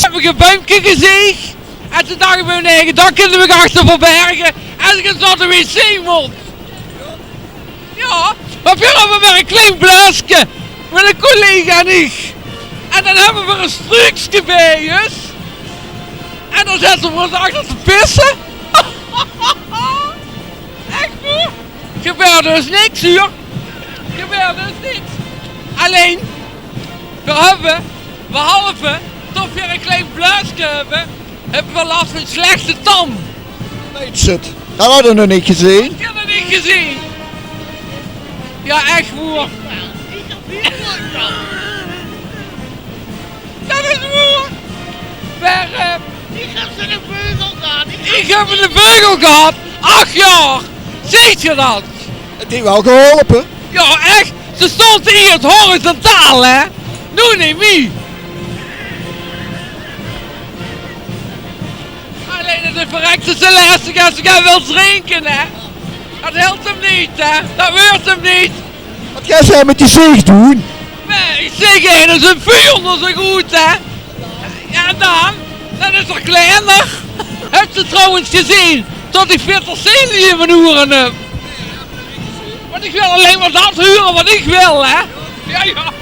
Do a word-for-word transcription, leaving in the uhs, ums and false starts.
Höb ich e buimke gezeeg. En toen dach ich bie mien eige, dao kinne v'r ós achter verberge. Es ich ins nao de wc mót. Jao, mer veer höbbe mer e klein bluuske. Mit 'ne collega en ich. En dan höbbe v'r e struukske bie ós. En dan zètte v'r ós achter te pisse. Ech, huur. Gebeurt dus niks, huur. Gebeurt dus niks. Allein, veer höbbe, behalve tot veer e klein bluuske höbbe, höbbe veer las van slechte tang. Wèts se 't? Dat hadde v'r nog neet gezeen. Ich höb 't neet gezeen. Jao, ech woer. Dat is woer. Mer, eh, ich höb 'ne beugel gehad. Ich höb 'ne beugel gehad. Ach jao, zeet geer dat? 't Haet waal geholpe. Jao, ech. Ze stónge ieërs horizontaal, hè. Noe neet mie. Allein 't is verrek te lestig es se gaar wils drinke, hè. Dat helpt 'm neet, hè. Dat weurt 'm neet. Waat geis se mit die zeeg doon? Nae, ich zègk, hè, dat is 'n vuur ónger zien hoed, hè. Jao, en dan? Dan is 'r kleiner. Höbs se trouwens gezeen tot ich peterselie in mien oere höb? Want ich wil allein mer dat hure wat ich wil, hè? Jao, jao.